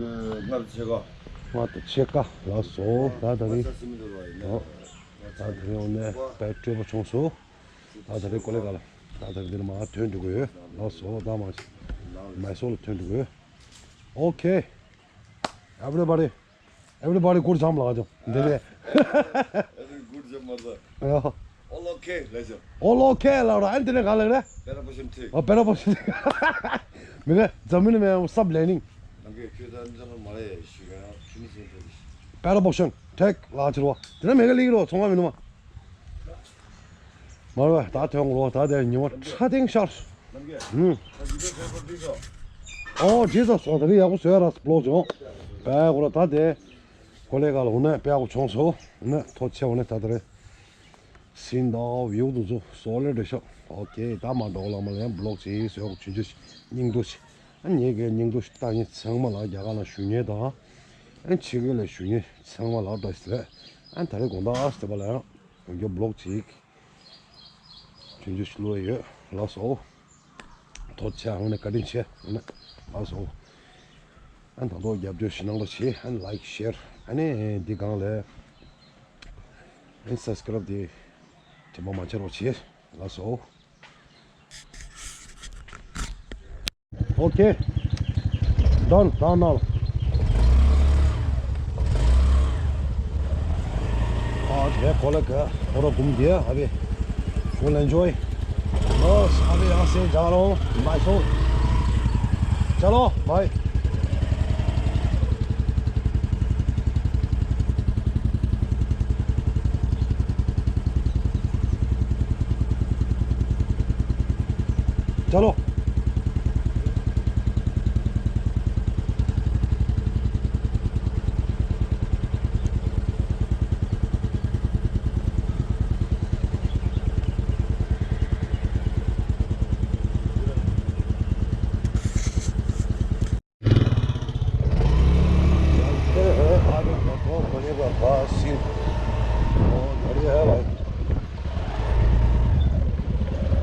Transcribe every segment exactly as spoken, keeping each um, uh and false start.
ལྔ་བཅུ་ཕྱེད་ཀ་ལགས་སོ། ད་ད་རིང་ད་ད་རིང་འོ་ནས་དཔེ་སྤྲོ་པོ་བྱུང་སོང་། ད་ད་རིང་ཀོ་ལེ་ག་ལ་ད་ད་རིང་འདིར་མར་ཐོན་འགྲོ་གི་ཡོད་ལགས་སོ། ད་མ་མའི་སོར་ལ་ཐོན་འགྲོ་གི་ཡོད། Okay, everybody, everybody, good job ལགས་ཀྱང་འདི་ནས། Good job, mother. ཡ། All okay ལགས་ཀྱང་། All okay ལགས་ར། ཨ་འདི་ནས་ག་ལ་རེད། Better position too. ཨ་better position too. མི་རེད། འཛམ་གླིང་མེད་སབ་ལེ་ནིང་། ནམ་གྱི་ཁྱོད་ད་འཛམ་མ་རེད་ཞུ་ག་ཡང་ཁྱིམ་ཚང་དེ་རེད། Better position take ལགས་ཀྱི་རོ། དེ་ནས་མེ་ག་ལིག་རོ་ཚོང་བ་མི་ནུ་མ། མར་བས་ད་ཐོན་རོགས། ད་དེ་ཉི་མ་ཁྲ་ཐིང་ཤར། ཨོ་ཇི་སཱ། ཨོ་ད་རིང་ཡག་པོ་བཟོས་ར་བློག་བྱུང་། དཔེ་གོ་ར་ད་དེ་ཀོ་ལེ་ག་ལ་འོ་ན་དཔེ་ཡག་པོ་བྱུང་སོང་། འོ་ན་ཐོ་ཆེ་འོ་ན་ད་ད་རེ་སིན་ད་བིའུ་དུ་ཚོ་སོ་ལེ་འདྲ་ཤག་ཨོ་ཀེ། ད་མ་འགྲོ་ལ་མ་ལ་ཡང་བློག་ཅིག་བཟོས་ཆུང་ཆུང་ཞིག་སྙིང་འདོད་ཞིག་ཨ་ཉེ་གའི་སྙིང་འདོད་ཞིག་ད་ཉེ་ཚང་མ་ལ་རྒྱ་གར་ལ་ཞུ་མཁན་དང་ཨ་ཕྱི་རྒྱལ་ལ་ཞུ་མཁན་ཚང་མ་ལ་འདྲ་ཞིག་རེད། ཨ་ད་རེ་དགོང་དག་ཨ་སི་ཏི་པ་ལ་ཡང་། ཡོང་རྒྱུ་བློག་ཅིག་ཆུང་ཆུང་ཞིག་བླུགས་ཡོད་ལགས་སོ། ཐོ་ཆེ་འོ་ན་བཀའ་དྲིན་ཆེ་འོ་ན་ལགས་སོ། ཨ་ད་དོ་རྒྱབ་སྐྱོར་ཞིག་གནང་རོགས་བྱེད། ཨ་ལའིཀ་ཤེར་ཨ་ནི་འདི་སྒང་ལ་ཨ་སབ་སི་ཀ་རབ་དེ་དྲི་མ་མ་བྱེད་རོགས་བྱེད་ལགས་སོ། Okay. Done, done now. आज है कोलक है, थोड़ा घूम गया अभी। Full enjoy. बस अभी यहाँ से जा रहा हूँ मैसूर। चलो, bye. चलो। चलते हैं आगे, देखो, कोने का पास ही। बहुत बढ़िया है भाई।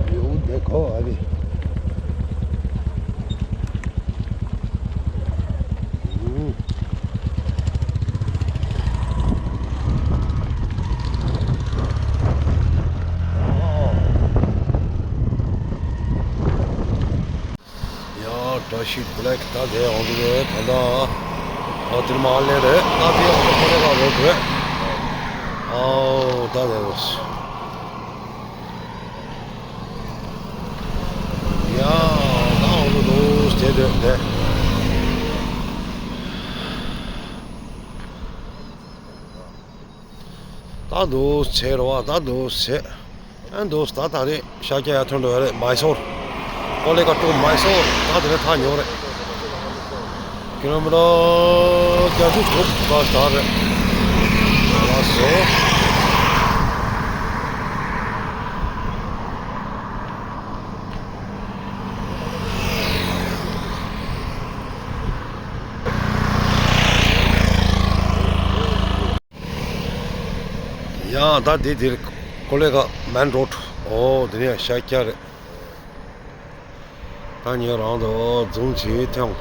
व्यू देखो अभी। हम्म। ཡ། བཀྲ་ཤིས་བདེ་ལེགས། ད་དེ་འོང་དུ་རེད། ད་ད་ཨ་དེར་མ་ལེ་རེད། ད་དེ་འོང་དུ་ཁོ་རེ་ག་རོགས་རེད། ཨའོ་ད་དེ་རོ། ཡ། ད་འོང་དུ་རོ་དེ་དེ་དེ། ད་འདུག་ཚེ་རོ་བ། ད་འདུག་ཚེ། ཨ་འདུག་ད་ད་རེས་ཤཱཀྱ་ཡར་ཐོན་འགྲོ་ཡ་རེད། མའི་སོར། ཀོ་ལེ་ག་ཊུ་མའི་སོར། ད་དེ་རེད་ཐག་ཉེ་བོ་རེད། ཀི་ལོ་མི་ཊར་བརྒྱད་ཅུ་དྲུག་ཙམ་རེད། ལགས་སོ། ཡ། ད་འདི་འདིར་ཀོ་ལེ་ག་མེན་རོཌ། ཨོ་འདི་ནས་ཤཱཀྱ་རེད། ད་ཉེ་རང་དུ་འཛུམ་གྱིས་ཐོན།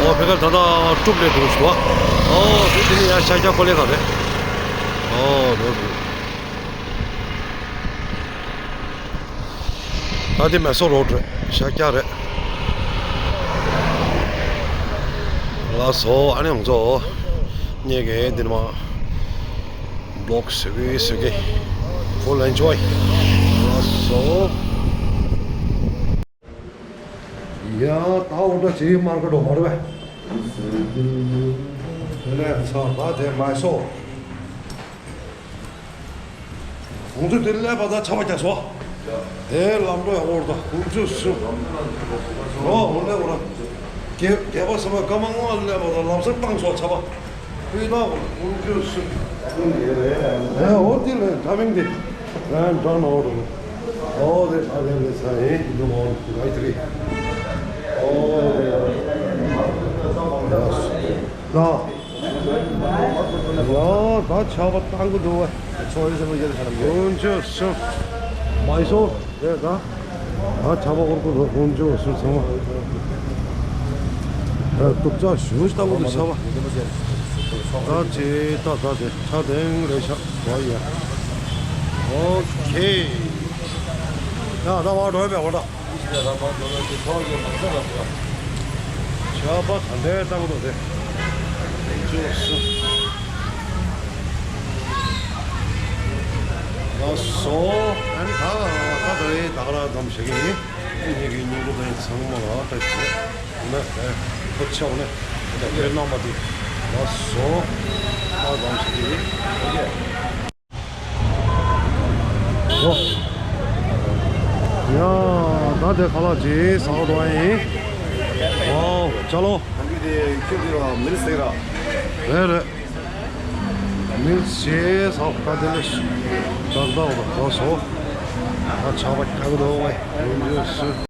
ཨོ་ཕེ་ཁལ་ད་ད་ཀྲུབ་ལས་འགྲོ་ཞུ་བ། ཨོ་འདི་འདི་ནས་ཡ་ཤཱཀྱ་ཀོ་ལེ་ག་རེད། ཨོ་འགྲོ་འགྲོ། ད་དེ་མེ་སོ་རོ་ཌི་ཤཱཀྱ་རེད། ལགས་སོ། ཨ་ནི་ང་ཚོ་ཉེ་གེ་འདིར་མ་བློག་བཟོ་གི་བཟོ་གི། Full enjoy. ལགས་སོ། ཡ། ད་འོ་འདྲ་ཅིག་མར་ག་འགྲོ་མར་བས། དེ་ནས་ཚ་བ་དེ་མ་སོ། ཁོང་ཚོས་དེ་སླེབས་པ་དང་ཆར་པ་བརྒྱབ་སོང་། དེ་ལམ་འགྲོ་ཡག་པོ་རེད། ད་ཁོང་ཚོས་སུ་རོ་འོ་ལེ་འོ་ར། རྒྱལ་རྒྱལ་པོ་ཟེར་བ་སྐར་མ་ལྔ་སླེབས་པ་དང་ལམ་སེང་བཏང་སོང་ཆར་པ། དཔེ་ད་འོ་ཁོང་ཚོས་སུ། ཨེ་འོ་དེ་ལས་ད་མིང་དེ་རང་འདྲ་ན་འོ་ར། འོ་དེ་ད་དེ་ལས་ས་ཨེ་འདུག་འོ་ག་ཡི་ཏི་རི། འོ་དེ་ཡ་ད། ཡ། ད་ཆར་པ་བཏང་གི་འདུག་བ། ཚོ་ཡི་ཟེར་བ་ཡོད་ས་ར་མེད། ཀུན་སྤྱོད་སུ། མའི་སོར་རེད་ད། ད་ཆར་པ་འོར་གོ་རོ་དཀོན་མཆོག་ཟུར་ཚང་མ། ཨ་ཏུབ་ཙག་ཞུ་ལྟ་བུ་དུ་ཆར་པ། ད་ཅེ་ད་ད་དེ་ཆ་དེང་རེ་ཆ་བ་ཡ། ཨོ་ཁེ། ད་ད་བ་འགྲོ་བའི་བ་ད། ཆར་པ་ག་འདྲའི་ལྟ་བུ་དུ་དེ། ལགས་སོ། ཨན་ད་ད་ད་རེ་ད་ག་ར་འཛོམས་བྱེད་ཀྱི་ཡིན། ངེད་ཀྱི་སྙིང་པོ་དང་ཚང་མ་ལ་ད་ཅི་ན་ད་ཁོ་ཆ་བ་ནས་ད་བོད་རྣམ་པ་དེ་ལགས་སོ། ད་འཛོམས་བྱེད་ཀྱི་ཡིན། ཨོ། ཡ་ད་དེ་ཁ་ལག་ཅིག་ཟ་འགྲོ་བ་ཡིན། ཝའོ་ཅ་ལོ། ཁྱོད་དེ་ལ་མི་རིགས་ཟེར་ར། རེད་རེད། མི་ཞེས་ཟ་ཁ་དེ་ལས་ཞིག་ད་ལྟ་བ་ད་སོ། ད་ཆགས་པ་ཁ་གི་འདུག་བས་ཡིན་རྒྱུ་སུ།